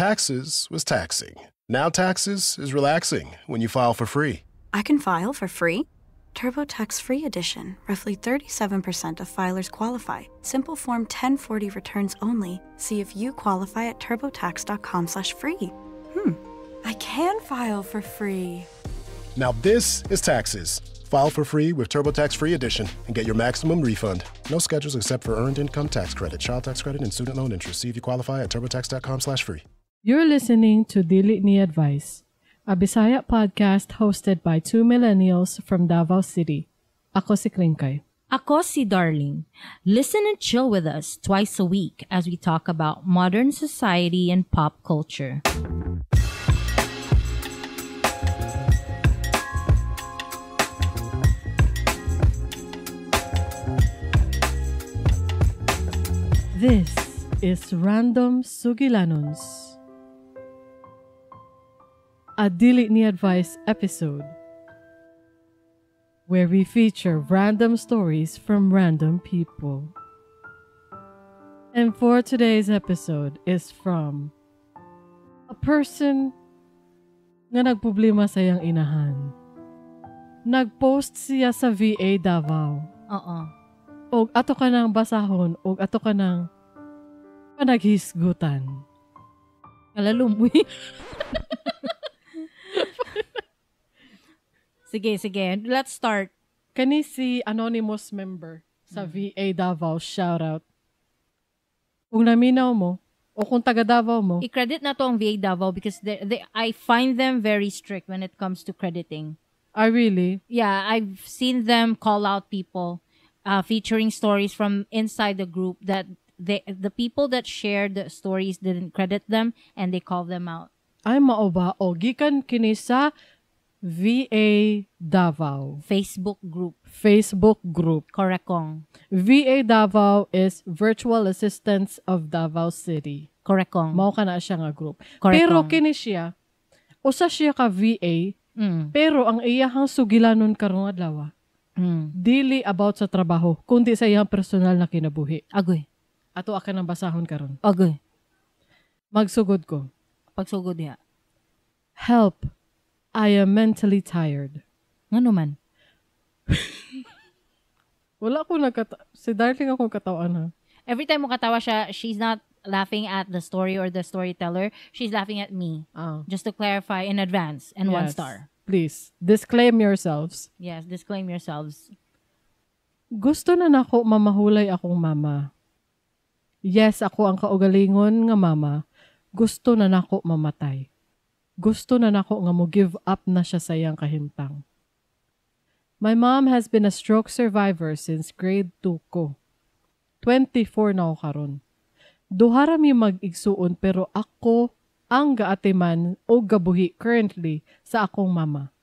Taxes was taxing. Now taxes is relaxing when you file for free. I can file for free? TurboTax Free Edition. Roughly 37% of filers qualify. Simple Form 1040 returns only. See if you qualify at turbotax.com/free. I can file for free. Now this is taxes. File for free with TurboTax Free Edition and get your maximum refund. No schedules except for earned income tax credit, child tax credit, and student loan interest. See if you qualify at turbotax.com/free. You're listening to Dili Ni Advice, a Bisaya podcast hosted by two millennials from Davao City. Ako si Klingkay. Ako si Darling. Listen and chill with us twice a week as we talk about modern society and pop culture. This is Random Sugilanons, a Dili Ni Advice episode where we feature random stories from random people. And for today's episode is from a person nga nagproblema sa iyang inahan. Nagpost siya sa VA Davao. Oo. Og ato ka nang basahon, og ato ka nang panaghisgutan. Kalalumoy. Sige, sige. Let's start. Kani si anonymous member sa VA Davao, shout out. Kung naminaw mo, o kung taga Davao mo. I-credit na to ang VA Davao because I find them very strict when it comes to crediting. Ah, really? Yeah, I've seen them call out people featuring stories from inside the group that the people that shared the stories didn't credit them and they call them out. Ay, mao ba? O, gikan kini sa VA Davao. Facebook group. Facebook group. Correctong. VA Davao is Virtual Assistants of Davao City. Correctong. Mao ka na siya nga group. Correctong. Pero kini siya, usa siya ka VA, pero ang iyahang sugilanon karong adlaw, dili about sa trabaho, kundi sa iyang personal na kinabuhi. Agoy. Ato akan ang basahon karon. Agoy. Magsugod ko. Pagsugod niya. Help. I am mentally tired. Ngano man? Wala ko si Darling akong katawan ha. Every time mo katawa siya, she's not laughing at the story or the storyteller. She's laughing at me. Ah. Just to clarify in advance and Yes. 1 star. Please, disclaim yourselves. Yes, disclaim yourselves. Gusto na nako mamahulay akong mama. Yes, ako ang kaugalingon nga mama. Gusto na nako mamatay. Gusto na nako nga mo give up na siya sa iyang kahimtang. My mom has been a stroke survivor since grade 2 ko. 24 na ako karon. Duha ra mi mag-igsuon pero ako ang gaatiman o gabuhi currently sa akong mama.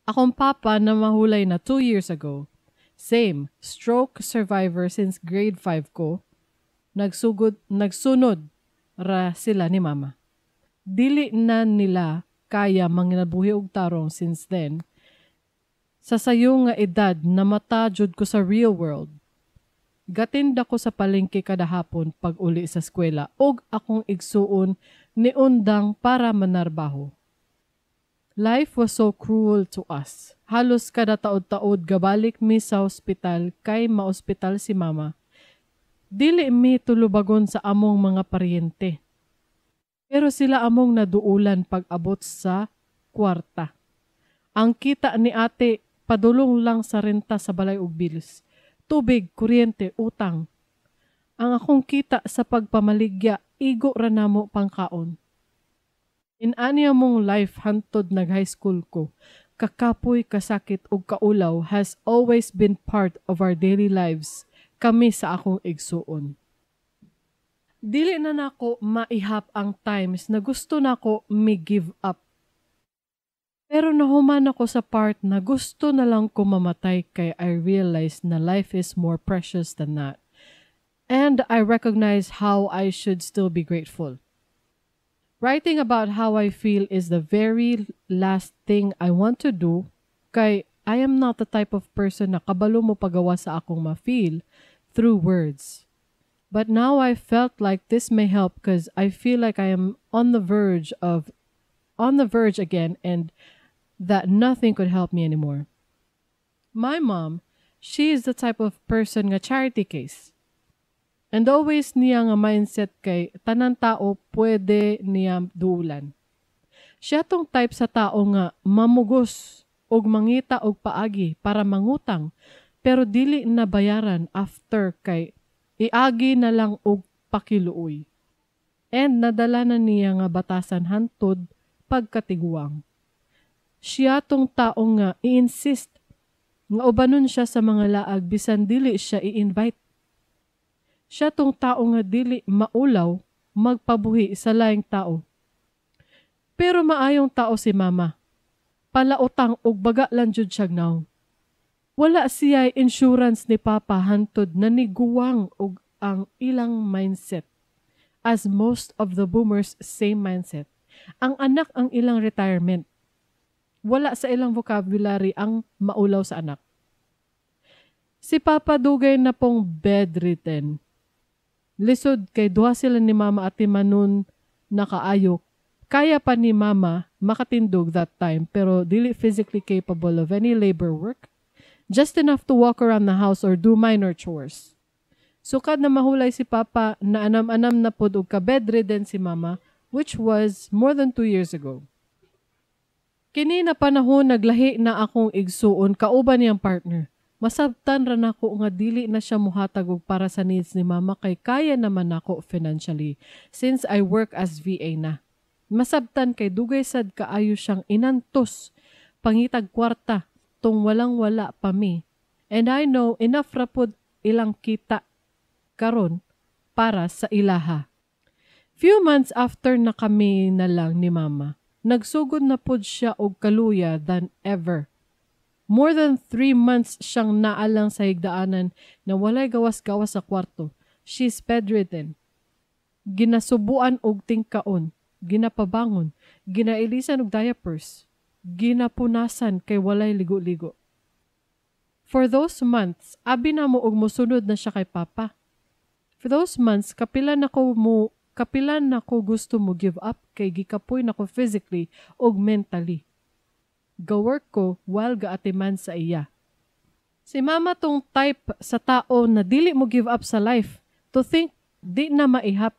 Akong papa na mahulay na 2 years ago. Same, stroke survivor since grade 5 ko. Nagsunod ra sila ni mama. Dili na nila kaya manginabuhi og tarong since then. Sa sayo nga edad namata jud ko sa real world. Gatinda ko sa palengke kada hapon pag uli sa eskwela og akong igsuon niundang para manarbaho. Life was so cruel to us. Halos kada taod-taod gabalik mi sa ospital kay maospital si mama. Dili mi tulubagon sa among mga paryente. Pero sila among naduulan pag-abot sa kwarta. Ang kita ni ate padulong lang sa renta sa balay ug bills. Tubig, kuryente, utang. Ang akong kita sa pagpamaligya, igo ra namo pangkaon. Inani among life hantod nag high school ko. Kakapoy, kasakit ug kaulaw has always been part of our daily lives. Kami sa akong igsuon. Dili na nako maihap ang times na gusto nako mi-give up. Pero nahuman ako sa part na gusto na lang ko mamatay kay I realized na life is more precious than that. And I recognize how I should still be grateful. Writing about how I feel is the very last thing I want to do kay I am not the type of person na kabalo mo pagawa sa akong ma-feel through words. But now I felt like this may help because I feel like I am on the verge again and that nothing could help me anymore. My mom, she is the type of person nga charity case. And always niya nga mindset kay tanan tao pwede niya duulan. Siya tong type sa tao nga mamugos og mangita og paagi para mangutang pero dili na bayaran after kay iagi na lang og pakiluoy. And nadala na niya nga batasan hantod pagkatiguang. Siya tong tao nga i-insist nga ubanon siya sa mga laag bisan dili siya i-invite. Siya tong tao nga dili maulaw magpabuhi sa laing tao. Pero maayong tao si mama. Palautang og baga lang jud siya now. Wala siya insurance ni Papa hantod na niguwang og ang ilang mindset. As most of the boomers, same mindset. Ang anak ang ilang retirement. Wala sa ilang vocabulary ang maulaw sa anak. Si Papa dugay na pong bedridden. Lisod kay duha sila ni Mama at manon nakaayo. Kaya pa ni Mama makatindog that time pero dili physically capable of any labor work. Just enough to walk around the house or do minor chores. Sukad na mahulay si Papa na anam-anam na pod og ka-bedridden si Mama, which was more than 2 years ago. Kini na panahon naglahi na akong igsuon kauban niyang partner. Masabtan ra nako nga dili na siya muhatag og para sa needs ni Mama kay kaya naman nako financially since I work as VA na. Masabtan kay dugay sad kaayo siyang inantos pangitag kwarta tung walang wala pa mi. And I know enough ra pod ilang kita karon para sa ilaha. Few months after na kami na lang ni Mama, nagsugod na pod siya og kaluya than ever. More than 3 months siyang naalang sa higdaanan na walay gawas-gawas sa kwarto. She's bedridden. Ginasubuan og tingkaon, ginapabangon, ginailisan og diapers, ginapunasan kay walay ligo-ligo. For those months, abi na mo og mosunod na siya kay Papa. For those months, kapila na ko gusto mo give up kay gikapoy na ko physically og mentally. Ga-work ko while gaatiman sa iya. Si Mama tong type sa tao na dili mo give up sa life. To think di na maihap.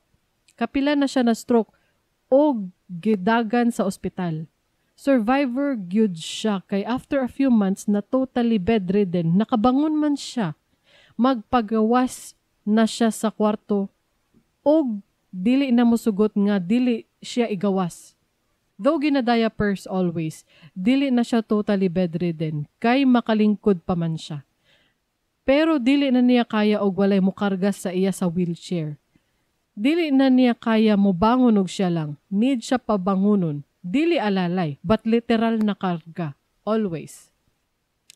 Kapila na siya na stroke o gidagan sa ospital. Survivor gyud siya kay after a few months na totally bedridden, nakabangon man siya. Magpagawas na siya sa kwarto og dili na mosugot nga dili siya igawas. Though gina-diapers always, dili na siya totally bedridden kay makalingkod pa man siya. Pero dili na niya kaya og walay mukarga sa iya sa wheelchair. Dili na niya kaya mobangon og siya lang. Need siya pabangunon. Dili alalay, but literal na karga. Always.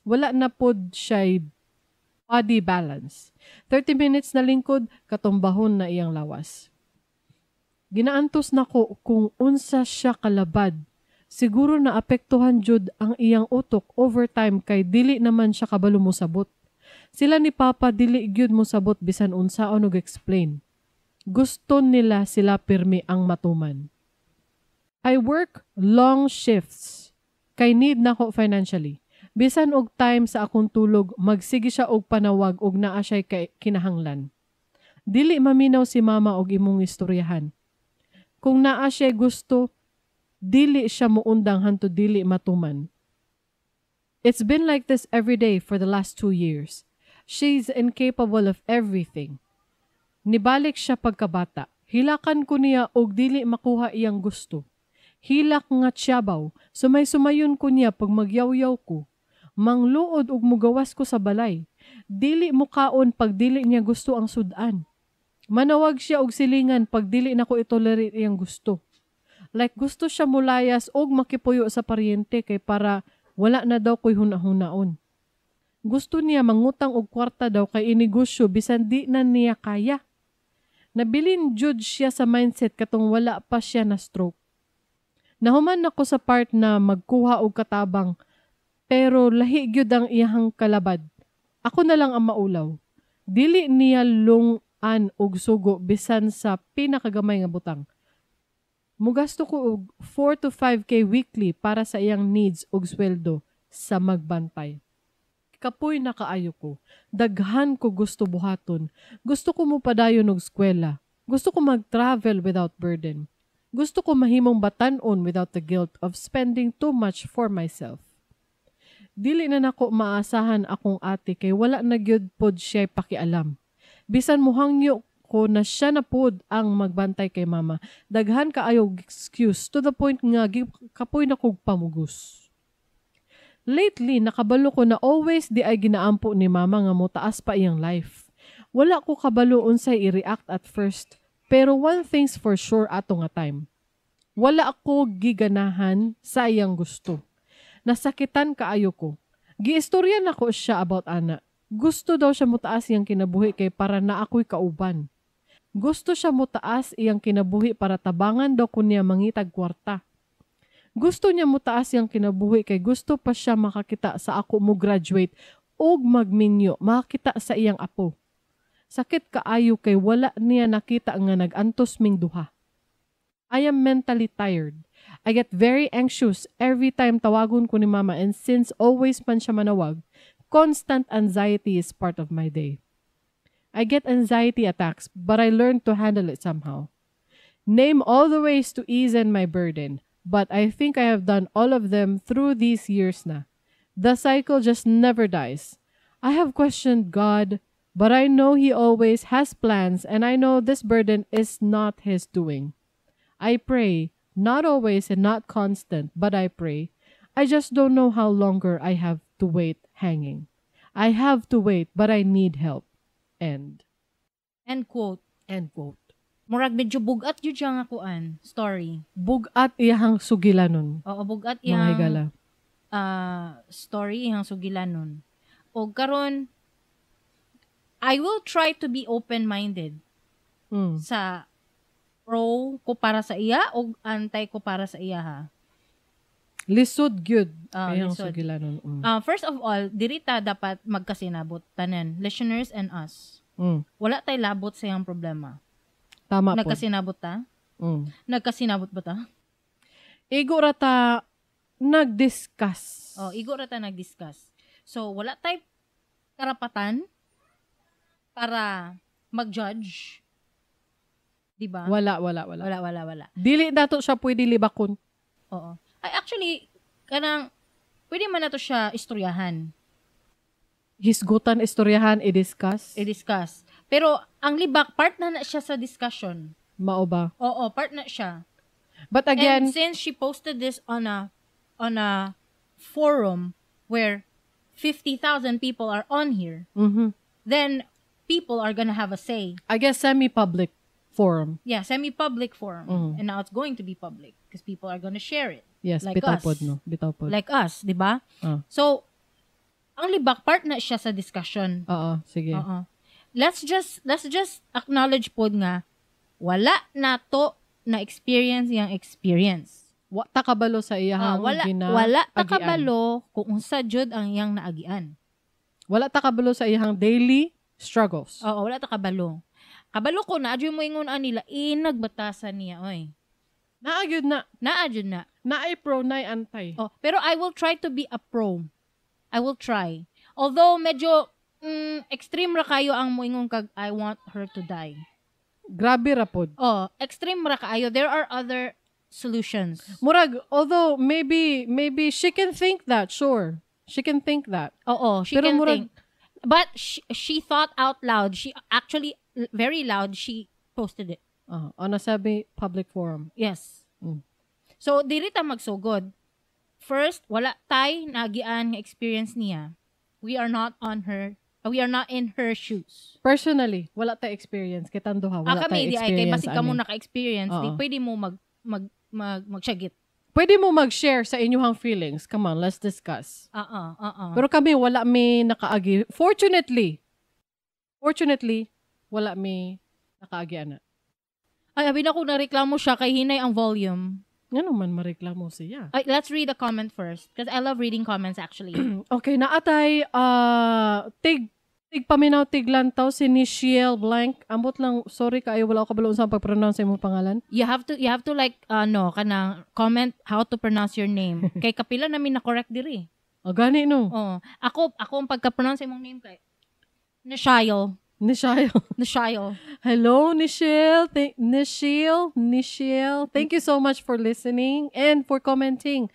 Wala na pod siya body balance. 30 minutes na lingkod, katumbahon na iyang lawas. Ginaantos nako kung unsa siya kalabad. Siguro na apektuhan jud ang iyang utok over time kay dili naman siya kabalo mosabot. Sila ni Papa dili gyud mosabot bisan unsaon og explain. Gusto nila sila pirmi ang matuman. I work long shifts kay need nako financially. Bisan og time sa akong tulog, magsige siya og panawag og naa siya'y kay kinahanglan. Dili maminaw si Mama og imong istoryahan. Kung naa siya gusto, dili siya muundang hantod dili matuman. It's been like this every day for the last 2 years. She's incapable of everything. Nibalik siya pagkabata. Hilakan ko niya og dili makuha iyang gusto. Hilak nga tiyabaw, sumay-sumayon ko niya pag magyawyaw ko. Mangluod og mugawas ko sa balay. Dili mukaon pag dili niya gusto ang sudan. Manawag siya og silingan pag dili nako itolerate iyang gusto. Like gusto siya mulayas og makipuyo sa paryente kay para wala na daw ko'y huna-hunaon. Gusto niya mangutang og kwarta daw kay inegosyo bisan di na niya kaya. Nabilin jud siya sa mindset katong wala pa siya na stroke. Nahuman nako sa part na magkuha og katabang pero lahi gyud ang iyahang kalabad. Ako na lang ang maulaw. Dili niya long an og sugo bisan sa pinakagamay nga butang. Mugasto ko og 4 to 5K weekly para sa iyang needs ug sweldo sa magbantay. Kapoy na kaayo ko. Daghan ko gusto buhaton. Gusto ko mopadayon og eskwela. Gusto ko mag-travel without burden. Gusto ko mahimong batan-on without the guilt of spending too much for myself. Dili na nako maasahan akong ate kay wala na gyud pod siya pakialam. Bisan muhangyo ko na siya na pod ang magbantay kay mama. Daghan kaayo og excuse to the point nga kapoy na kog pamugos. Lately, nakabalo ko na always di ay ginaampo ni mama nga motaas pa iyang life. Wala ko kabalo unsay i-react at first, pero one thing's for sure ato nga time. Wala ako giganahan sa iyang gusto. Nasakitan kaayo ko. Giistorya nako siya about ana. Gusto daw siya motaas iyang kinabuhi kay para na ako'y kauban. Gusto siya motaas iyang kinabuhi para tabangan daw ko niya mangitag kwarta. Gusto niya motaas iyang kinabuhi kay gusto pa siya makakita sa ako mo graduate og magminyo, makakita sa iyang apo. Sakit kaayo kay wala niya nakita nga nag-antos ming duha. I am mentally tired. I get very anxious every time tawagon ko ni mama, and since always man siya manawag, constant anxiety is part of my day. I get anxiety attacks, but I learned to handle it somehow. Name all the ways to ease my burden, but I think I have done all of them through these years na. The cycle just never dies. I have questioned God, but I know He always has plans, and I know this burden is not His doing. I pray, not always and not constant, but I pray. I just don't know how longer I have to wait hanging. I have to wait, but I need help. End. End quote. End quote. Murag medyo bugat yun siya nga kuan, story. Bugat iyang sugilanon. Oo, bugat mga iyang higala. Story iyang sugilanon. O karon I will try to be open-minded sa pro ko para sa iya o anti ko para sa iya ha. Lisod gyud iyang Lisod. sugilanon. First of all, diri ta dapat magkasinabot tanan, listeners and us. Wala tay labot sa iyang problema. Tama po. Nagkasinabot ta? Nagkasinabot ba ta? Igo ra ta nag-discuss. Oh, igo ra ta nag-discuss. So, wala tay karapatan para mag-judge. Diba? Wala, wala, wala. Wala, wala, wala. Dili nato siya pwede libakon. Oo. Ay, actually, kanang, pwede man nato siya istoryahan. Hisgutan, istoryahan, i-discuss. I-discuss. Pero, ang libak, part na na siya sa discussion. Mao ba? Oo, part na siya. But again, and since she posted this on a forum where 50,000 people are on here, then people are gonna have a say. I guess semi-public forum. Yeah, semi-public forum. And now it's going to be public because people are gonna share it. Yes, Like bitaw us. pod, no? Bitaw pod. Like us, di ba? So, ang libak, part na siya sa discussion. Oo, sige. Oo. Let's just acknowledge pod nga wala na to na experience yang experience. Wa ta kabalo sa iyahang Wala gina wala ta agian. kabalo kung unsa jud ang iyang naagian. Wala ta kabalo sa iyahang daily struggles. Oo, wala ta kabalo. Kabalo ko na adyo mo ingon anila inagbatasan niya oy. Naa gyud na. Naa jud na. Naay pro, naay anti. Oh, pero I will try to be a pro. I will try. Although medyo extreme ra kayo ang moingon kag I want her to die. Grabe ra pod. Oh, extreme ra kaayo. There are other solutions. Murag, although maybe she can think that, sure. She can think that. Oo, she Pero can murag- think. But she thought out loud. She actually very loud she posted it. On a semi-public forum. Yes. So diri ta magsugod. First, wala tay nagian nga experience niya. We are not in her shoes. Personally, wala tay experience. Kitang duha, wala Ah, kami tay di ay kay experience. basig kamo ani. naka-experience, di Oo. pwede mo mag mag mag magsyagit. Pwede mo mag-share sa inyong feelings. Come on, let's discuss. Oo, oo. Pero kami, wala mi nakaagi. Fortunately, wala mi nakaagi ana. Ay, abi na ko nareklamo siya kay hinay ang volume. Ngano man mareklamo siya? Ay, let's read a comment first because I love reading comments actually. Okay, naatay tig Tigpaminaw tiglantaw si Nichelle Blank. Ambot lang, sorry kaayo, wala ko kabalo unsa ang pag-pronounce sa imong pangalan. You have to like, ano, kanang comment how to pronounce your name. Kay kapila namin na correct diri. O gani no. Oh, ako ang pagka-pronounce sa imong name kay Nichelle. Nichelle. Nichelle. Hello, Nichelle. Nichelle. Nichelle. Thank you so much for listening and for commenting.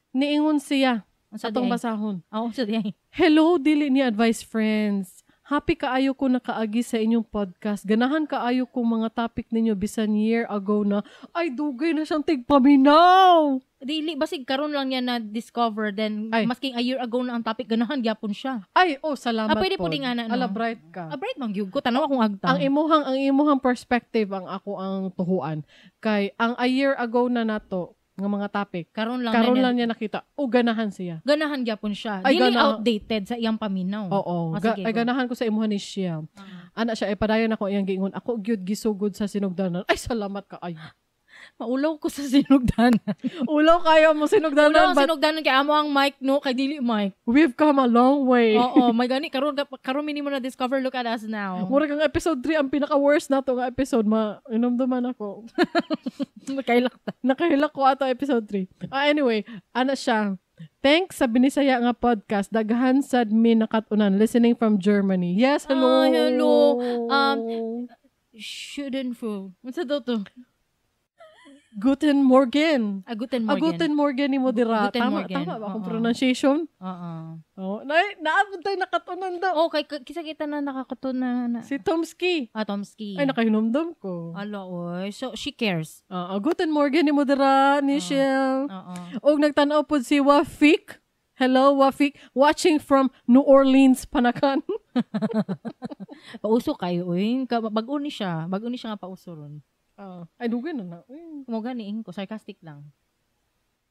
Niingon siya. Unsa Atong di ay? basahon. Oo, unsa di ay? Hello, dili ni advice friends. Happy kaayo ko nakaagi sa inyong podcast. Ganahan kaayo ko mga topic ninyo bisan year ago na. Ay, dugay na siyang tigpaminaw. Dili basig karon lang niya na discover, then Ay. masking a year ago na ang topic, ganahan gyapon siya. Ay, oh, salamat Ah, pwede pod. po din nga na, no? Ala, bright ka. Ah, bright man gyud ko, tanaw akong agtang. Ang imuhang perspective ang ako ang tuhuan. Kay ang a year ago na nato nga mga topic, karon lang karon na lang niya nakita. O ganahan siya. Ganahan gyapon siya. Ay, Dili outdated sa iyang paminaw. Oo. Ah, sige, ay go. ganahan ko sa imuha ni siya. Ana siya ay padayon ako iyang giingon. Ako gyud gisugod sa sinugdanan. Ay, salamat ka ay. Maulaw ko sa sinugdanan. Ulaw kayo mo Ulaw sinugdanan ang but sinugdanan kay amo ang mic, no, kay dili mic. We've come a long way. Oo, may gani karon karon minimo na discover, look at us now. Mura kang episode 3 ang pinaka worst na to nga episode, ma inumduman ako. Nakailak ta. Nakahilak ko ato episode 3. Ah, anyway, ana siya. Thanks sa Binisaya nga podcast. Daghan sad mi nakatunan, listening from Germany. Yes, hello. Ay, hello. Shouldn't fool. Unsa daw to? Guten Morgen. Ah, guten Ah, Morgen. Guten Morgen ni mo dira. Guten Tama, Morgen. tama ba akong Oo. pronunciation? Oo. Oh, na naabot tayo nakatunan daw. Oh, kay kisa kita na nakakato na, na. Si Tomsky. Ah, Tomsky. Ay, nakahinumdum ko. Ala, oy. So, she cares. Ah, guten Morgen ni mo dira, Nichelle. Oo. Og nagtan-aw pod si Wafik. Hello, Wafik. Watching from New Orleans, Panacan. Pauso kayo, oy. Bag-o ni siya. Bag-o ni siya nga pauso ron. Ah, ay, dugay na na. Uy. Mo ganiin ko. Sarcastic lang.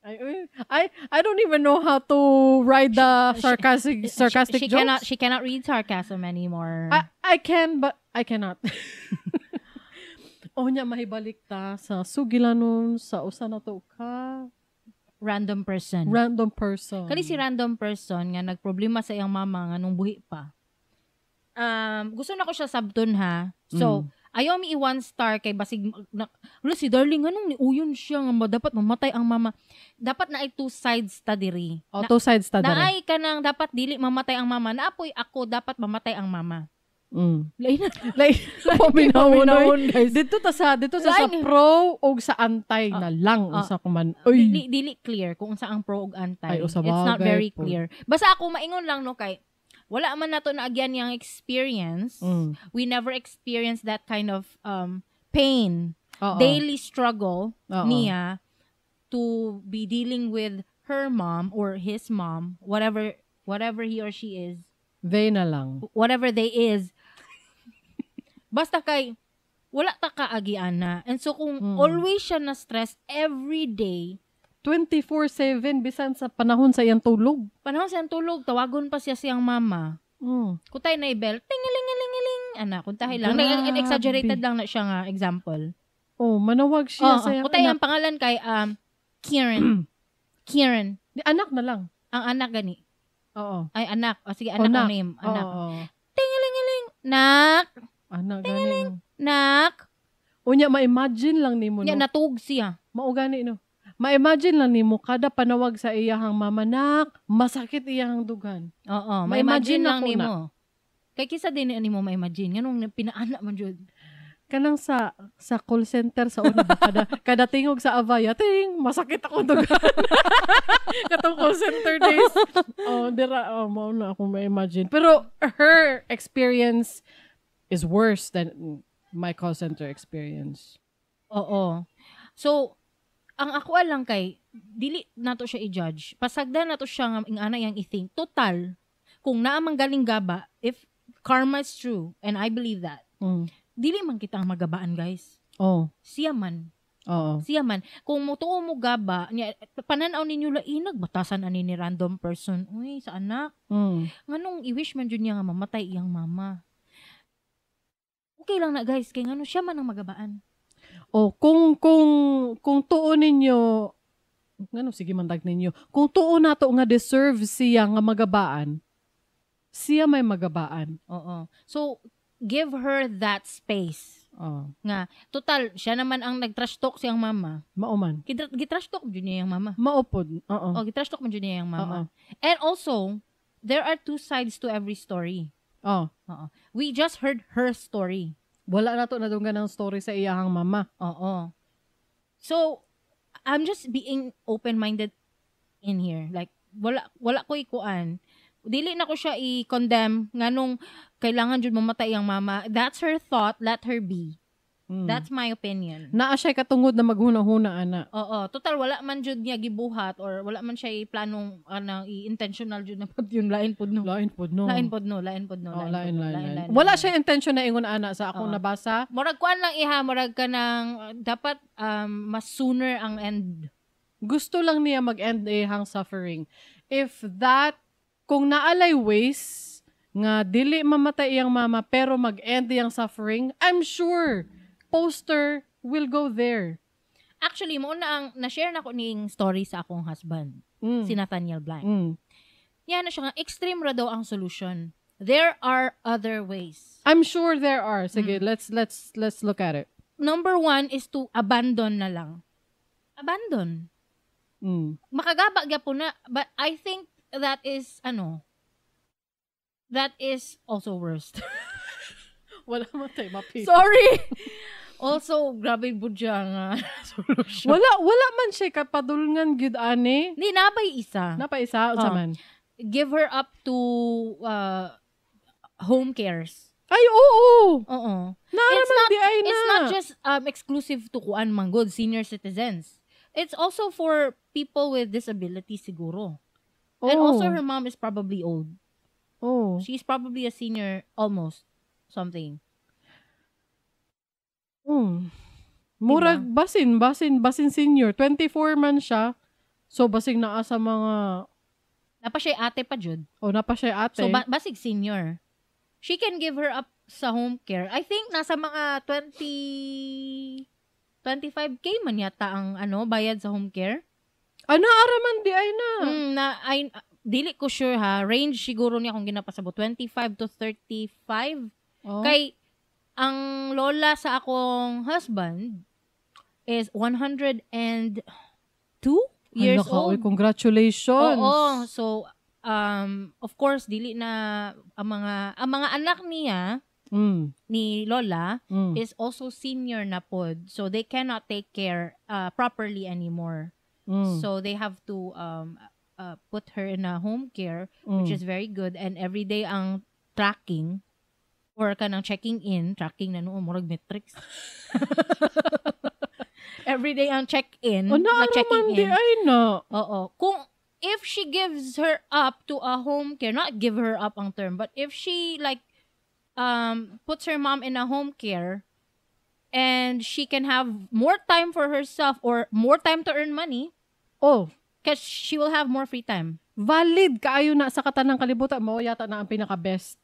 Ay, uy. I don't even know how to write the sarcastic she jokes. She cannot read sarcasm anymore. I can, but I cannot. Oh, nya mahibalik ta sa sugilanon sa usa na to ka Random person. Random person. Kani si random person nga nagproblema sa iyang mama nga nung buhi pa. Gusto na ko siya sabton ha. So, ayaw mi i-one star kay basig na, wala si darling anong niuyon siya nga dapat mamatay ang mama. Dapat na ay two sides ta diri. Oh, two sides ta dere. Naay ka nang dapat dili mamatay ang mama. Naapoy ako dapat mamatay ang mama. Lain na. Like, paminawon, Paminawon, guys. Dito ta sa Lain. pro og sa anti na lang Ah. unsa kuman. Uy. Dili clear kung unsa ang pro ug anti. Ay, usa It's not bagay very po. clear. Basta ako maingon lang no kay wala man nato naagyan yang experience. We never experienced that kind of pain, Oo. daily struggle Oo. niya to be dealing with her mom or his mom, whatever he or she is, They na lang. Whatever they is. Basta kay wala ta kaagian na. And so kung always siya na stress every day, 24/7 bisan sa panahon sa iyang tulog. Panahon siyang tulog, tawagon pa siya siyang mama. Kutay na ibel, tingiling-iling-iling, ana, kuntahi lang. Grabe. Exaggerated lang na siya nga example. Oh, manawag siya Oo, sa iyang kutay anak. ang pangalan kay Kieran. Kieran. Di, anak na lang. Ang anak gani. Oo. Ay, anak. O, sige, Oh, anak ang nak. name. Anak. Oo. Tingiling-iling. Nak. Anak gani. No. Nak. Unya ma-imagine lang nimo Nya, no. natug siya. Mao gani no. Ma-imagine lang nimo kada panawag sa iyahang mama, nak, masakit iyahang dughan. Oo, Ma-imagine ma-imagine lang ako na. nimo. Kay kisa din ni mo ma-imagine nganong pinaana man jud. Kanang sa call center sa una ba kada tingog sa Avaya, ting, masakit ako dughan. Katong call center days. Oh, dira, oh, mao na akong ma-imagine. Pero her experience is worse than my call center experience. Oo. So, ang ako lang kay dili nato siya i-judge. Pasagdan nato siya nga ingana yang i-think. Total, kung naa man galing gaba, if karma is true, and I believe that, dili man kita ang magabaan, guys. Oh. Siya man. Oo. Siya man. Kung motuo mo gaba, niya, pananaw ninyo lainag, batasan ani ni random person. Uy, sa anak. Nganong i-wish man jud niya nga mamatay iyang mama. Okay lang na, guys, kay ngano siya man ang magabaan. Oh, kung tuo ninyo ngano sige man tag ninyo. Kung tuo nato nga deserve siya nga magabaan, Siya may magabaan. Oo. So, give her that space. Oh. Nga, total, siya naman ang nag-trash talk siyang mama. Mauman. Gitrash talk jud niya yung mama. Maupod. Oo. Oh, gitrash talk man jud niya yung mama. Oo. And also, there are two sides to every story. Oh. Oo. We just heard her story. Wala na to nadunggan ng story sa iyahang mama. Oo. So, I'm just being open-minded in here. Like, wala ko ikuan. Dili na ko siya i-condemn nganong kailangan jud mamatay ang mama. That's her thought. Let her be. Mm. That's my opinion. Naa siya katungod na maghuna-huna ana. Oo, total wala man jud niya gibuhat or wala man siya planong anang i-intentional jud na pud yun lain pud no. Lain pod no. Lain pud no, lain pud no, Oh, lain lain, pud no, lain, lain, lain. lain, Wala lain. siya intention na ingon ana sa akong Oo. nabasa. Murag kuan lang iha, murag ka ng dapat mas sooner ang end. Gusto lang niya mag-end iyang suffering. If that, kung naalay ways nga dili mamatay iyang mama pero mag-end iyang suffering, I'm sure poster will go there. Actually, mo na ang na-share na ko ning story sa akong husband, si Nathaniel Blank. Yan na siya nga extreme ra daw ang solution. There are other ways. I'm sure there are. Sige, let's look at it. Number one is to abandon na lang. Abandon. Makagaba gyapon na, but I think that is that is also worst. Wala man tayo mapili. Sorry. Also, grabe budya nga solution. Wala man siya kapadulngan gyud ani. Hindi, nabay isa. Napa isa unsa Oh. man. Give her up to home cares. Ay, oo. Oo. Naa It's man not- di ay na. It's not just exclusive to kuan man good, senior citizens. It's also for people with disabilities siguro. And Oh. also her mom is probably old. Oh. She's probably a senior almost something. Mm. Murag basin senior. 24 man siya. So basing naa sa mga Napa siya ate pa jud. oh napa siya ate. So basig senior. She can give her up sa home care. I think nasa mga 20 25K man yata ang bayad sa home care. Ano ara man di ay na. Na ay dili ko sure ha. Range siguro niya kung ginapasabot 25 to 35. Oh. Kay ang lola sa akong husband is 102 years Hala ka, oy, old. congratulations. Oo. So of course dili na ang mga anak niya ni lola is also senior na pod. So they cannot take care properly anymore. So they have to put her in a home care, which is very good, and every day ang tracking or kanang checking in, tracking na noon murag metrics. Every day ang check-in, Oh, naa like checking man di in. ay na. Oo. Kung if she gives her up to a home care, not give her up ang term, but if she like puts her mom in a home care and she can have more time for herself or more time to earn money, Oh, because she will have more free time. Valid kaayo na sa katanang kalibutan mao yata na ang pinaka best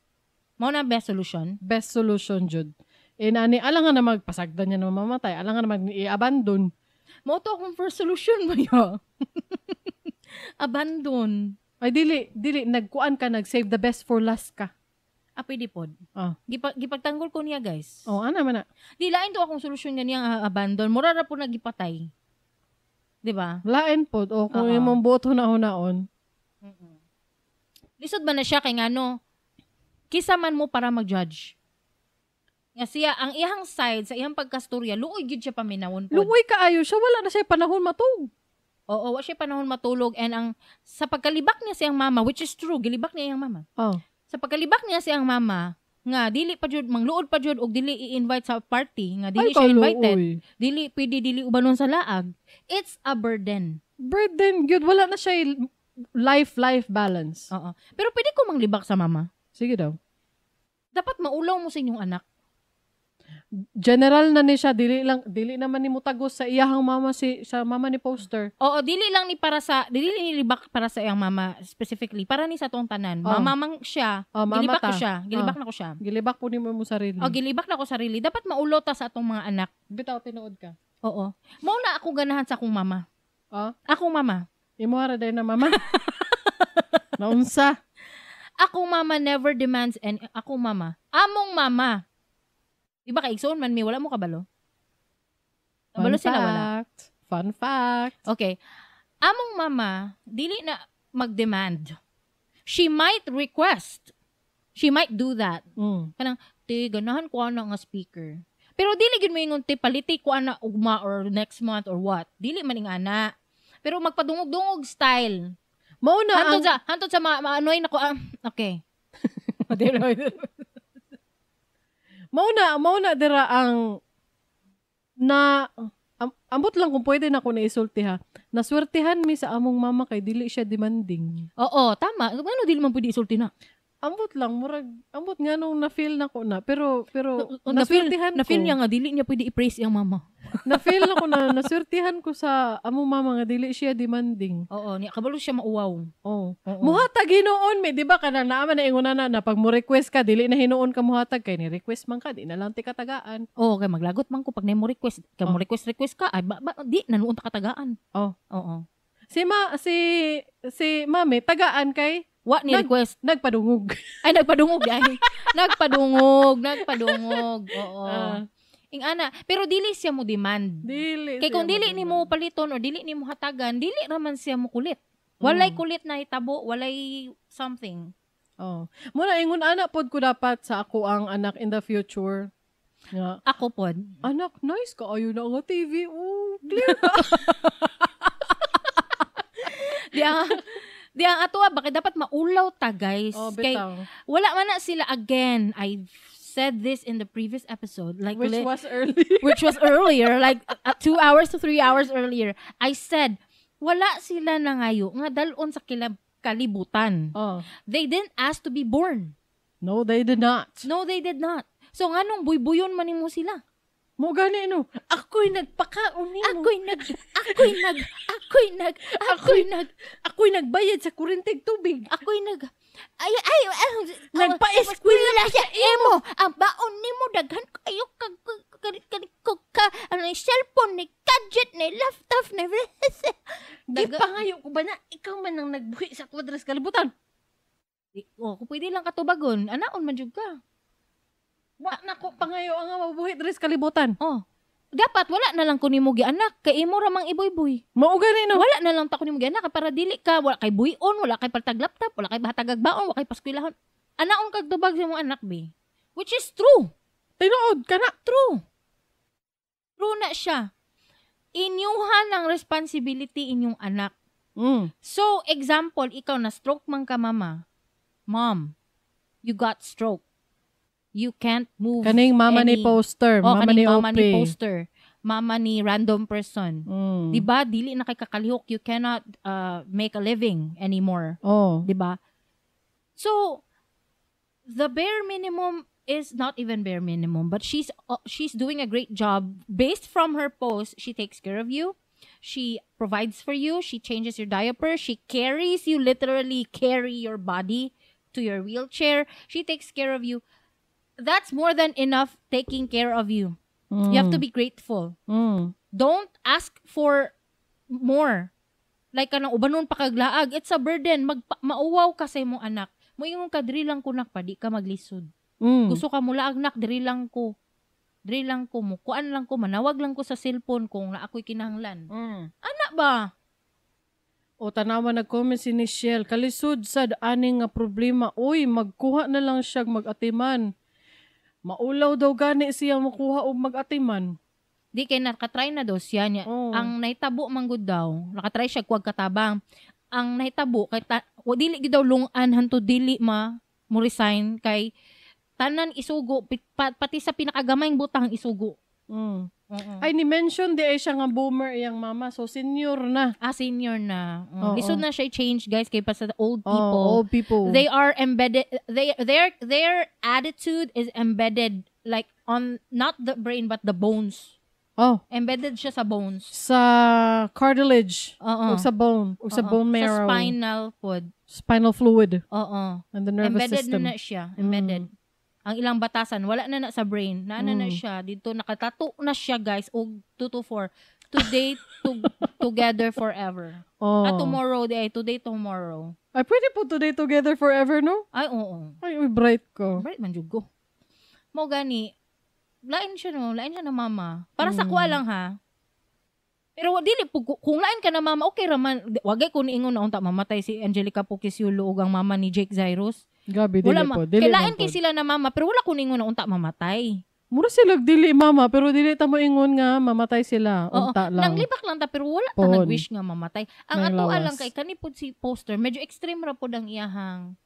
Mao na ang best solution. Best solution jud. Eh nani alangan na magpasagdan niya na mamatay, alangan na mag i-abandon. Mao to akong first solution ba yo? Abandon. Ay dili nagkuan ka, nag-save the best for last ka. Ah, pwede pod. Ah. Gipagtanggol ko niya, guys. Oh, ana man na. Di lain to akong solusyon nga niya nga abandon. Mura ra po nagipatay. 'Di ba? Lain pod o kung Oo. imong buot huna-hunaon. Lisod ba na siya kay ngano? Kisa man mo para mag-judge. Nga siya ang iyang side sa iyang pagkastorya, luoy gyud siya paminawon pod. Luoy kaayo siya, wala na siya panahon matug. Oo, wa siya panahon matulog and ang sa pagkalibak niya siyang mama, which is true, gilibak niya iyang mama. Oh. Sa pagkalibak niya siyang mama, nga dili pa jud mangluod pa jud og dili i-invite sa party, nga dili Ay, siya invited, kaluoy. dili pwede dili ubanon sa laag. It's a burden. Burden gyud, wala na siya life balance. Oo. Pero pwede ko manglibak sa mama. Sige daw. Dapat maulaw mo sa inyong anak. General na ni siya, dili naman ni mutagos sa iyahang mama si sa mama ni poster. Oo, dili lang ni para sa dili ni libak para sa iyang mama specifically, para ni sa atong tanan. Oh. Mama mang siya, Oh, mama gilibak ta. ko siya, gilibak Oh. na ko siya. Gilibak po nimo mo sarili. O gilibak na ko sarili. Dapat maulaw ta sa atong mga anak. Bitaw tinuod ka. Oo. Mao na ako ganahan sa akong mama. Oh, Akong mama. imo ra day na mama. Naunsa. Akong mama never demands and akong mama. Among mama. Di ba kay igsoon man mi, wala mo kabalo? Kabalo sila wala. Fun fact. Okay. Among mama dili na mag-demand. She might request. She might do that. Kanang, te, ganahan ko ana nga speaker. Pero dili gyud moingon, te, paliti ko ana ugma or next month or what. Dili man ing ana. Pero magpadungog-dungog style. Mao na hantod sa ma-annoy na ko. Okay. Mao na dira ang na ambot lang kung pwede na ko na isulti ha. Naswertihan mi sa among mama kay dili siya demanding. Oo, tama. Ano dili man pwede isulti na? Ambot lang, murag ambot nga nung na-feel na ko na. Pero naswertihan ko. Na-feel niya nga dili niya pwede i-praise iyang mama. Na-feel na ko na naswertihan ko sa among mama nga dili siya demanding. Oo, niya kabalo siya mauwaw. Oo. Muhatag hinuon mi, di ba kanang naa man na ingon na pag mo request ka dili na hinuon ka muhatag kay ni request man ka di na lang ti katagaan. Oo, kay maglagot man ko pag nimo request, kay mo request ka ay di na nuon ta katagaan. Oh. Oo. Si mami tagaan kay wa ni request. Nagpadungog. Ay, nagpadungog. Ay. Nagpadungog. Oo. Ing ana. Pero dili siya mo demand. Dili. Kay kung dili ni mo paliton or dili ni mo hatagan, dili raman siya mo kulit. Walay kulit na hitabo, walay something. Oh. Muna, ingon ana pod ko dapat sa ako ang anak in the future. Nga. Ako pod. Anak, nice ka. Ayun na nga TV. Oh, clear ka. Di ang ato bakit dapat maulaw ta, guys. Oh, kay wala man na sila again. I've said this in the previous episode, like which was early. Which was earlier, like 2 hours to 3 hours earlier. I said wala sila nangayo nga dalon sa kalibutan. Oh. They didn't ask to be born. No, they did not. No, they did not. So nganong buybuyon man nimo sila? Mo gani no. Ako'y nagpakaon nimo. Ako'y nagbayad sa kurenteng tubig. Ako'y nag ay nagpa-eskwela sa imo. Ang baon nimo daghan kayo kag ka ano cellphone ni gadget ni laptop ni Gipangayo ko ba na ikaw man ang nagbuhi sa kwadras kalibutan? Oh, kung pwede lang katubagon, anaon man jud ka. Wa na ko pangayo ang mabuhi diri sa kalibutan. Oh. Dapat wala na lang ko nimo gianak kay imo ra mang iboyboy. Mao gani no. Wala na lang ta ko nimo gianak para dili ka wala kay buhion, wala kay paltag laptop, wala kay bahatagag baon, wala kay paskwelahon. Anaon kag tubag sa imong anak be. Which is true. Tinuod ka na. True. True na siya. Inyuhan ang responsibility inyong anak. Mm. So, example, ikaw na stroke man ka mama. Mom, you got stroke. You can't move. Kaning mama ni poster, oh, mama ni mama OP. Ni poster, mama ni random person. Mm. 'Di ba? Dili na kay kakalihok, you cannot make a living anymore. Oh. 'Di ba? So the bare minimum is not even bare minimum, but she's doing a great job based from her post. She takes care of you. She provides for you, she changes your diaper, she carries you, literally carry your body to your wheelchair. She takes care of you. That's more than enough taking care of you. Mm. You have to be grateful. Mm. Don't ask for more. Like, kanang ubanon pa kaglaag. It's a burden. Mauwaw ka sa imong anak. Moingon ka, diri lang ko nak pa, di ka maglisod. Mm. Gusto ka mulaag nak, diri lang ko. Diri lang ko, mukuan lang ko, manawag lang ko sa cellphone kung na ako'y kinahanglan. Mm. Anak ba? O tanawa nag-comment si Nichelle, kalisod sad ani nga problema. Uy, magkuha na lang siya mag-atiman. Maulaw daw gani siya makuha og mag-atiman. Di kay nakatry na daw siya niya. Oh. Ang nahitabo man gud daw, nakatry siya kuwag katabang. Ang nahitabo kay dili gid daw lungan hanto dili ma mo resign kay tanan isugo pati sa pinakagamay butang isugo. Mm. Uh-uh. Ay ni-mention di ay siya nga boomer iyang mama, so senior na. Ah, senior na. Oo. Lisod na siya i-change guys kay pa sa old people. Oh, old people. They are embedded, their attitude is embedded like on not the brain but the bones. Oh. Embedded siya sa bones. Sa cartilage. Oo. O sa bone. O sa bone marrow. Sa spinal cord. Spinal fluid. Oo. And the nervous embedded system. Na siya. Embedded. Ang ilang batasan, wala na na sa brain. Naana na siya. Dito, nakatato na siya, guys. Og 2 to 4. Today, together forever. Oh. Ah, tomorrow, di ay, today, tomorrow. Ay, pwede po today together forever, no? Ay, oo. Ay, uy, bright ko. Bright man jud ko. Mo gani, lain siya no, lain siya na mama. Para sa kuha lang ha. Pero dili po kung lain ka na mama, okay ra man. Wagay ko niingon na unta mamatay si Angelica Pukisiulo ug ang mama ni Jake Zyrus. Gabi, dili Wala po. ma. Dili Kay lain man kay po. sila na mama, pero wala ko niingon na unta mamatay. Mura sila dili mama, pero dili ta mo ingon nga mamatay sila. Oo, Unta lang. Nanglibak lang ta pero wala ta Pon. nag-wish nga mamatay. Ang Nang atoa lawas. lang kay kani pod si poster, medyo extreme ra pod ang iyahang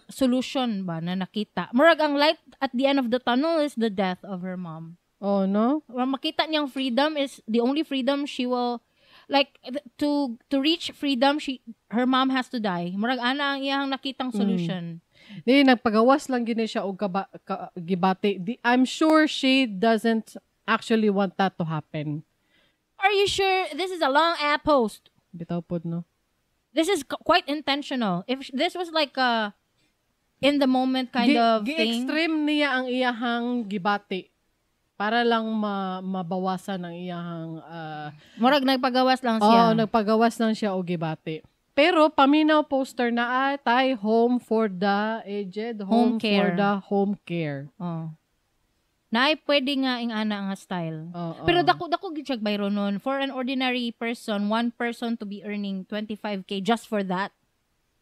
solution ba na nakita. Murag ang light at the end of the tunnel is the death of her mom. Oh, no? Or makita niyang freedom is the only freedom she will like to reach freedom she her mom has to die. Murag ana ang iyahang nakitang solution. Di, nagpagawas lang gini siya og gibati. Di, I'm sure she doesn't actually want that to happen. Are you sure this is a long ad post? Bitaw pod, no? This is quite intentional. If this was like a in the moment kind of thing. Gi-extreme niya ang iyahang gibati para lang mabawasan ang iyahang Murag nagpagawas lang siya. Oh, nagpagawas lang siya og gibati. Pero paminaw poster na tay home for the aged, Home home, care. for the home care. Oh. Naay pwede nga ing ana nga style. Oo. Pero dako gid siya bayro nun. For an ordinary person, one person to be earning 25K just for that.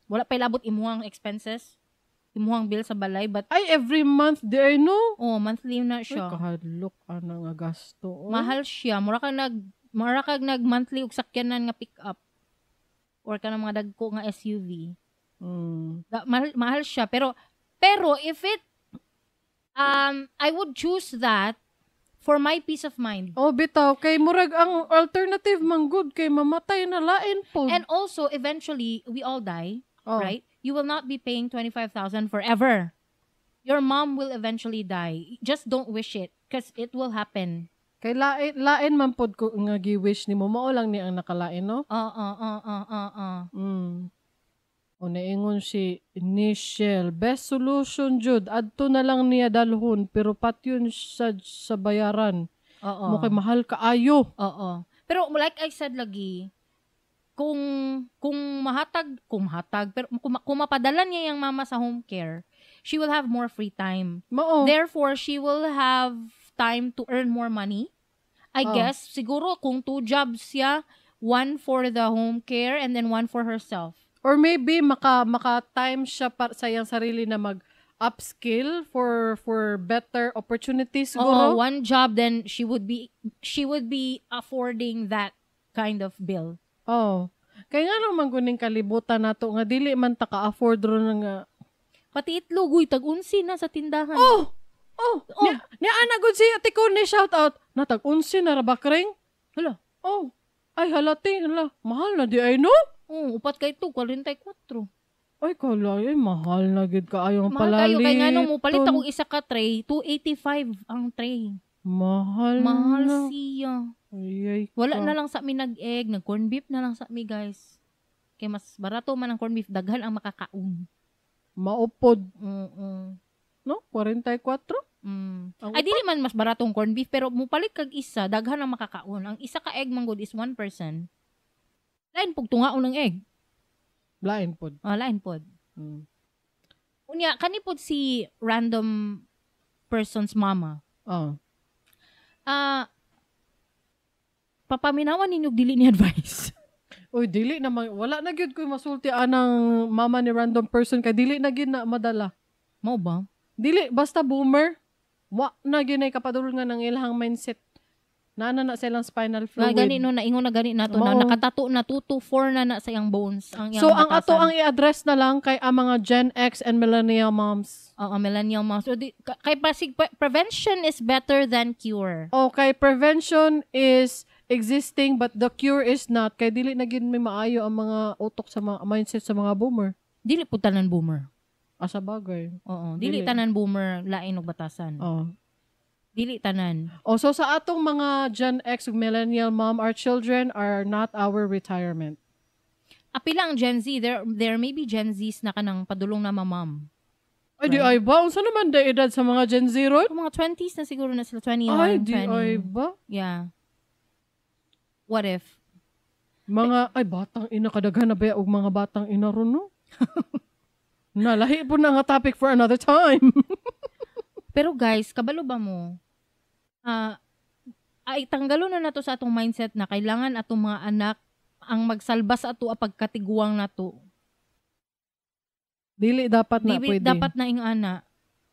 Wala pa ilabot imuhang expenses, imuhang bill sa balay, but ay every month di ay no. oh, monthly na Ay, siya. kahadlok ana nga gasto. Oy. Mahal siya. Mura kag nag monthly og sakyanan nga pick up or kanang mga dagko nga SUV. Mahal siya pero if it I would choose that for my peace of mind. Oh, bitaw kay murag ang alternative man good kay mamatay na lain po. And also eventually we all die, Oh. right? You will not be paying 25,000 forever. Your mom will eventually die. Just don't wish it because it will happen. Kay lain man pod ko nga gi-wish nimo mao lang ni ang nakalain, no? O naingon si Nichelle, best solution jud adto na lang niya dalhon pero patyon sa bayaran. Oo. Mo kay mahal kaayo. Oo. Pero like I said lagi, kung mahatag pero kung mapadala niya yung mama sa home care, she will have more free time. Mao. Therefore, she will have time to earn more money. I Oh. guess siguro kung 2 jobs siya, one for the home care and then one for herself. Or maybe maka time siya para sa iyang sarili na mag upskill for better opportunities siguro. Oo, one job, then she would be affording that kind of bill. Oh. Kaya nga naman kuning kalibutan nato nga dili man ta ka-afford ron nga. Pati itlog, uy, tag-unsi na sa tindahan. Oh. Oh, oh. Ni ana gud si Ate Connie shout out. Na tag-unsi na ra ba kring? Hala. Oh. Ay halati, hala. Mahal na di ay no? Oh, upat kay itlog, 44. Ay kala, ay mahal na gid kaayo ang Mahal kayo palalit. kay ngano mo palit akong isa ka tray, 285 ang tray. Mahal. Mahal na. siya. Ay, ay, Wala ka. na lang sa mi nag-egg, nag-corn beef na lang sa mi, guys. Kay mas barato man ang corn beef, daghan ang makakaon. Maupod, Oo. no? 44? Mm. Ang Ay dili man mas baratong corn beef pero mupalit kag isa, daghan ang makakaon. Ang isa ka egg man gud is 1 person. Lain pug tungaon ang egg. Lain pod. Ah, lain pod. Mm. Unya kani pod si random person's mama. Oh. Ah, papaminawan ninyo og dili ni advice. Uy, dili na wala na gyud ko masulti anang mama ni random person kay dili na gyud na madala. Mao ba? Dili basta boomer. Wa na gyud ay kapadulngan ng ilahang mindset. Naana na silang spinal Nga fluid. gani no naingon na gani nato na Mao. nakatato na 2 to 4 na na sa iyang bones ang iyang So ang ato batasan. ang i-address na lang kay ang mga Gen X and millennial moms. Oo, millennial moms. So, di, kay pasig prevention is better than cure. Okay, prevention is existing but the cure is not. Kay dili na gyud may maayo ang mga utok sa mga mindset sa mga boomer. Dili po tanan boomer. Asa bagay. Oo, dili Dili. tanan boomer lain og batasan. Oh. Dili tanan. Oh, so sa atong mga Gen X ug millennial mom, our children are not our retirement. Apila ang Gen Z, there may be Gen Zs na kanang padulong na mamam. Ay, di ay ba? Unsa naman da edad sa mga Gen Z ron? Mga 20s na siguro na sila, 21, Ay, di 20. ay ba? Yeah. What if? Mga, ay, batang ina, kadaghan na ba og mga batang ina ron, no? Nalahi po na nga topic for another time. Pero guys, kabalo ba mo? Ay, tanggalo na nato sa atong mindset na kailangan atong mga anak ang magsalba sa ato pagkatiguang nato. Dili dapat na Dili pwede. Dapat na ing ana.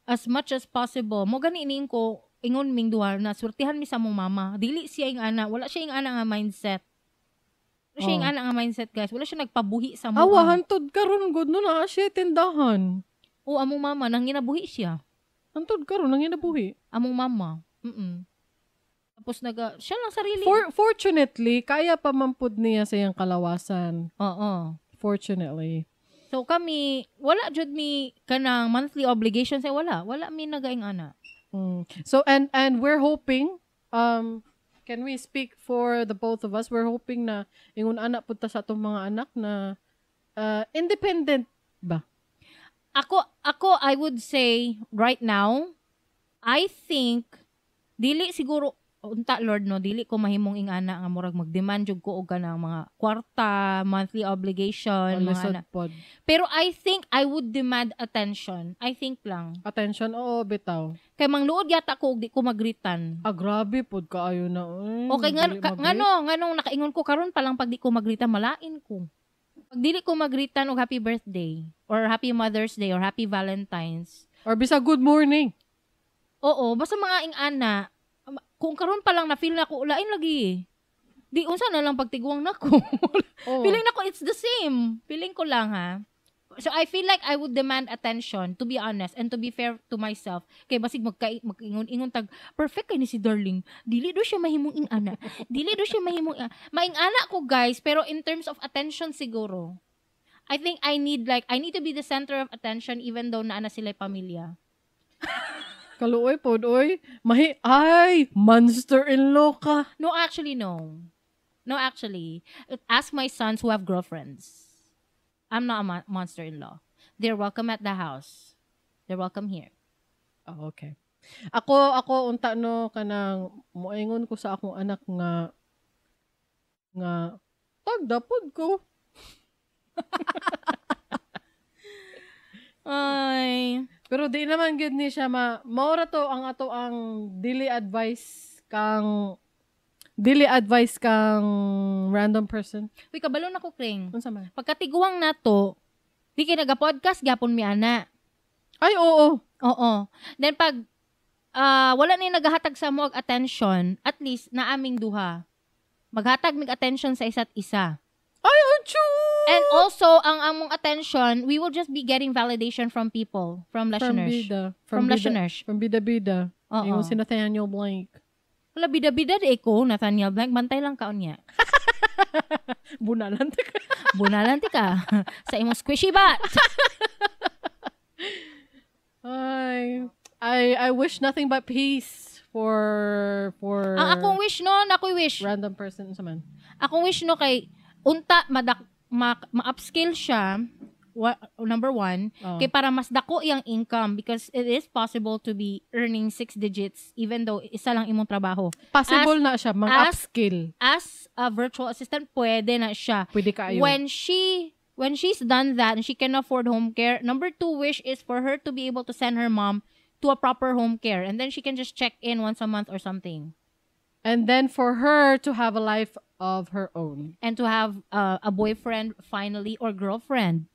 As much as possible. Mo gani iniin ko, ingon ming duha na surtihan mi sa mong mama. Dili siya ing ana, wala siya ing ana nga mindset. Wala siya ing ana nga mindset, guys. Wala siya nagpabuhi sa mo. Awa, hantod karon good no na siya tindahan. O among mama nanginabuhi siya. Hantod karon nanginabuhi. Among mama. Mm. Tapos naga siya lang sarili. Fortunately, kaya pa man pud niya sa iyang kalawasan. Oo. Fortunately. So kami, wala jud mi kanang monthly obligation sa wala. Wala mi nagaing ana. Mm. So and we're hoping, can we speak for the both of us? We're hoping na ingon ana pud ta sa atong mga anak na independent ba? Ako I would say right now, I think dili siguro unta Lord no, dili ko mahimong ingana nga murag magdemand jud ko og kanang mga kwarta, monthly obligation, mga ana. Pod. Pero I think I would demand attention. I think lang. Attention, oo, bitaw. Kay mangluod yata ko og di ko magritan. Ah, grabe pod kaayo na. Ay, Okay, nga, dili ka, mag-greet. nganong nakaingon ko karon pa lang pag di ko magritan, malain ko. Pag dili ko magritan og happy birthday or happy Mother's Day or happy Valentine's. Or bisa good morning. Oo, basta mga ing-ana, kung karon pa lang na feel na ko lain lagi eh. Di unsa na lang pagtiguang nako. Oh. Feeling nako it's the same. Feeling ko lang ha. So I feel like I would demand attention, to be honest and to be fair to myself. Kay basig magkaingon-ingon tag perfect kay ni si darling. Dili do siya mahimong ing-ana. Dili do siya mahimong maing-ana ko guys, pero in terms of attention siguro. I think I need to be the center of attention even though naa na sila pamilya. Kaluoy pod oy. Mahi ay monster-in-law ka. No, actually no. No, actually. Ask my sons who have girlfriends. I'm not a monster-in-law. They're welcome at the house. They're welcome here. Oh, okay. Ako unta no kanang moingon ko sa akong anak nga tagda pod ko. Ay. Pero di naman gid ni siya maura to ang ato ang dili advice kang random person. Uy, kabalo na ko, Kring. Unsa man? Pagkatiguang nato, di kay naga-podcast gyapon mi ana. Ay, oo. Oo. Then pag wala ni nagahatag sa mo og attention, at least na aming duha. Maghatag mig attention sa isa't isa. Ay, ang cute! And also, ang among attention, we will just be getting validation from people, from From listeners. bida. From listeners. From bida-bida. Oo. Yung si Nathaniel Blank. Wala, bida-bida di ko, Nathaniel Blank. Bantay lang kaon niya. Bunalan ta ka. Bunalan ti ka. Sa imong squishy butt. Ay, I wish nothing but peace for Ang akong wish no, nakoy wish. random person sa man. Akong wish no kay unta ma-upscale siya. Number one, Oh. kay para mas dako iyang income because it is possible to be earning 6 digits even though isa lang imong trabaho. Possible na siya mag-upskill. As a virtual assistant, pwede na siya. Pwede kaayo. When she's done that and she can afford home care, number 2 wish is for her to be able to send her mom to a proper home care and then she can just check in once a month or something. And then for her to have a life of her own. And to have a boyfriend finally or girlfriend.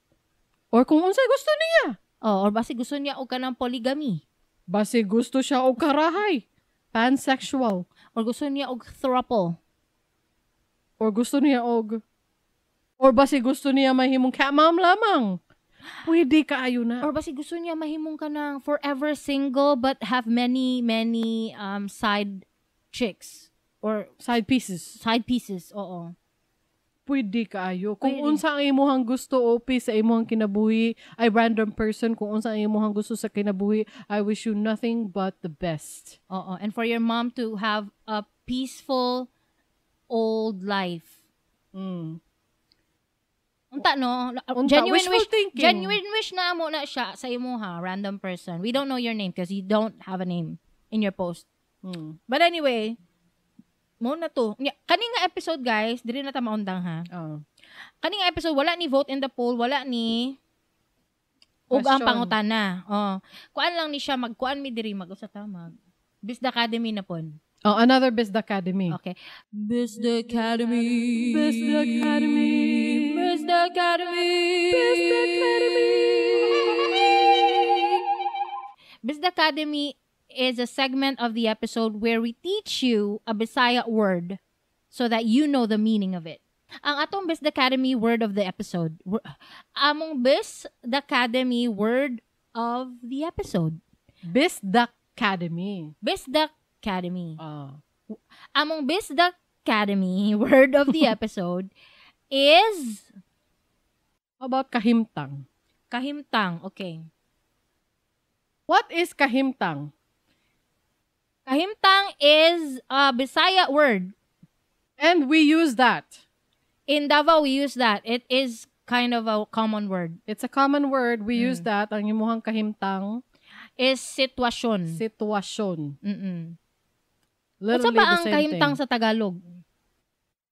Or kung unsay gusto niya. Oh, or basi gusto niya og kanang polygamy. Basi gusto siya og karahay. Pansexual. Or gusto niya og throuple. Or gusto niya og... Or basi gusto niya mahimong cat mom lamang. Pwede kaayo na. Or basi gusto niya mahimong kanang forever single but have many, many side chicks. Or side pieces. Side pieces, oo. Pwede kaayo. Kung Pwede. unsa ang imuhang gusto, OP, sa imuhang kinabuhi, ay random person, kung unsa ang imuhang gusto sa kinabuhi, I wish you nothing but the best. Oo. And for your mom to have a peaceful old life. Mm. Unta, no? Unta, Genuine wishful wish, thinking. Genuine wish na mo na siya sa imuha, random person. We don't know your name because you don't have a name in your post. Mm. But anyway, Mo na to. Nya, kani nga episode, guys, diri na ta maundang ha. Oh. Kani nga episode wala ni vote in the poll, wala ni ug ang Question. pangutana. Oh. Kuan lang ni siya, magkuan mi diri mag usa ta mag Bisda Academy na pon. Oh, another Bisda Academy. Okay. Bisda Academy. Bisda Academy. Bisda Academy. Bisda Academy. Bisda Academy is a segment of the episode where we teach you a Bisaya word so that you know the meaning of it. Ang atong Bisda Academy word of the episode. Among Bisda Academy word of the episode. Bisda Academy. Bisda Academy. Ah. Among Bisda Academy word of the episode is How about kahimtang? Kahimtang. Okay. What is kahimtang? Kahimtang is a Bisaya word. And we use that. In Davao, we use that. It is kind of a common word. It's a common word. We use that. Ang imuhang kahimtang Is sitwasyon. Sitwasyon. Unsa Literally pa the ang same kahimtang thing. sa Tagalog?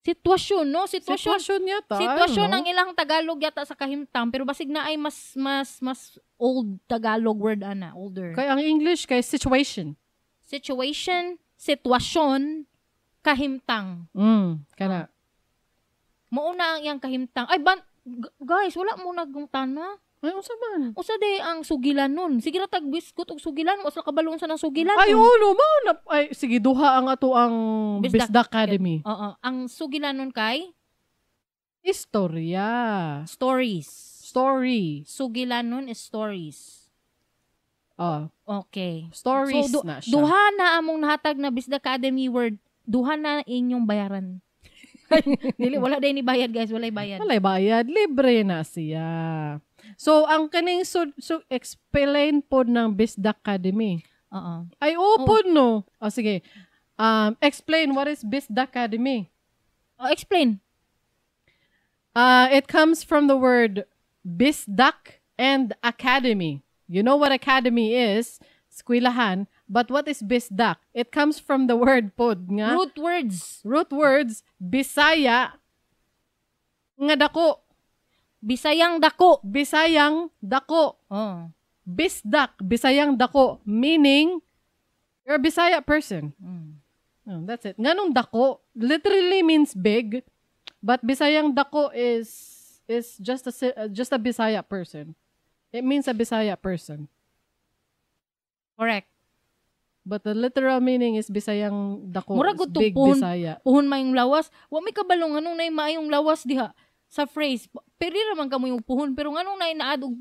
Sitwasyon, no? Sitwasyon. Sitwasyon yata. I don't Sitwasyon know. ang ilang Tagalog yata sa kahimtang, pero basig na ay mas mas mas old Tagalog word ana, older. Kay ang English kay situation. Situation, sitwasyon, kahimtang. Kana. Mauna ang iyang kahimtang. Ay ban guys, wala mo nagungtana. Ay, unsa man? Usa day ang sugilan nun. Sige ra tag biskuit og sugilan, usa kabalo unsa nang sugilan. Ay, nun. oo, no, mao na. Ay, sige, duha ang ato ang Bisda Bisda Academy. Oo, ang sugilan nun kay Istorya. stories. Story. Sugilan nun is stories. Oh, Okay. stories So, na siya. duha na among nahatag na Bisda Academy word. Duha na inyong bayaran. Dili, wala day ni bayad, guys, walay bayad. Walay bayad, libre na siya. So, ang kaning so explain po ng Bisda Academy. Oo. Ay, open no. O, sige. Explain what is Bisda Academy. Oh, explain. It comes from the word Bisdak and Academy. You know what academy is, eskwelahan, but what is Bisdak? It comes from the word pod nga. Root words. Root words, Bisaya, nga dako. Bisayang dako. Bisayang dako. Oh. Bisdak, Bisayang dako, meaning you're a Bisaya person. Mm. Oh, that's it. Nganong dako literally means big, but Bisayang dako is just a just a Bisaya person. It means a Bisaya person. Correct. But the literal meaning is Bisayang dako. Murag It's gud to big puhon. Bisaya. Puhon mayong lawas. Wa may kabalo nganong nay maayong lawas diha sa phrase. Peri ra man kamo yung puhon pero nganong nay naad og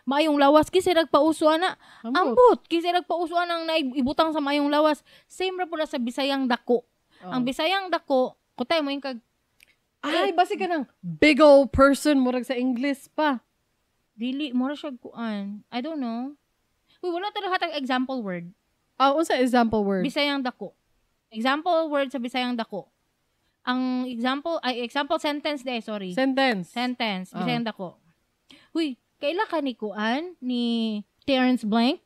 maayong lawas kasi nagpauso ana. Ambot. Ambot kasi nagpauso anang naibutang sa maayong lawas. Same ra pula sa Bisayang dako. Oh. Ang Bisayang dako, kutay mo yung kag Ay, basi ka ng big old person murag sa English pa. Dili mo ra siya kuan. I don't know. Uy, wala talaga hatag example word. Ah, unsa example word? Bisayang dako. Example word sa Bisayang dako. Ang example ay example sentence de, sorry. Sentence. Sentence, Ah. Bisayang dako. Uy, kaila ka ni kuan ni Terrence Blank?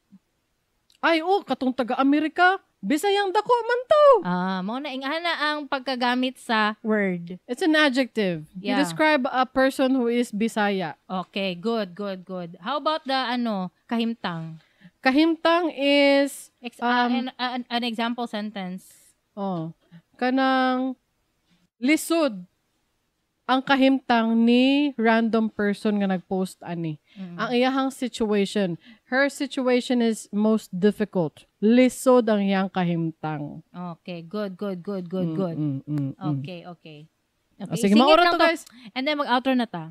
Ay, oh, katong taga-Amerika. Bisayang dako man to. Ah, mao na ingana ang pagkagamit sa word. It's an adjective. You Yeah. describe a person who is Bisaya. Okay, good, good, good. How about the ano, kahimtang? Kahimtang is An example sentence. Oh, kanang lisod ang kahimtang ni random person nga nagpost ani. Ang iyahang situation, her situation is most difficult. Lisod ang iyang kahimtang. Okay, good, good, good, good, good. Okay. Okay, Oh, sige, singit maura lang to, to. guys. And then mag-outro na ta.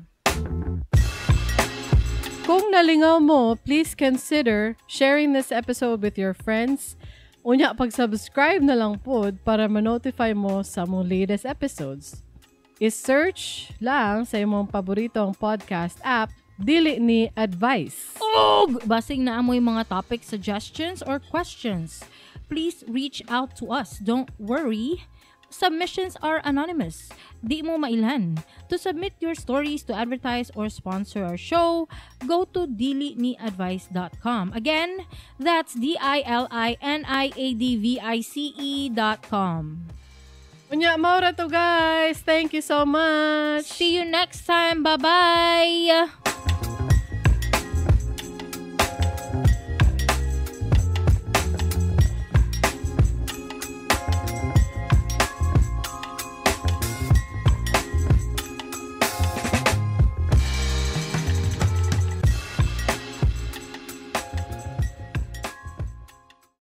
Kung nalingaw mo, please consider sharing this episode with your friends. Unya, pag-subscribe na lang pod para ma-notify mo sa mong latest episodes. I-search lang sa imong paboritong podcast app, Dili Ni Advice. Og basing na amoy mga topic suggestions or questions, please reach out to us. Don't worry. Submissions are anonymous. Di mo mailhan. To submit your stories to advertise or sponsor our show, go to diliniadvice.com. Again, that's diliniadvice.com. Unya, mao ra to, guys. Thank you so much. See you next time. Bye-bye.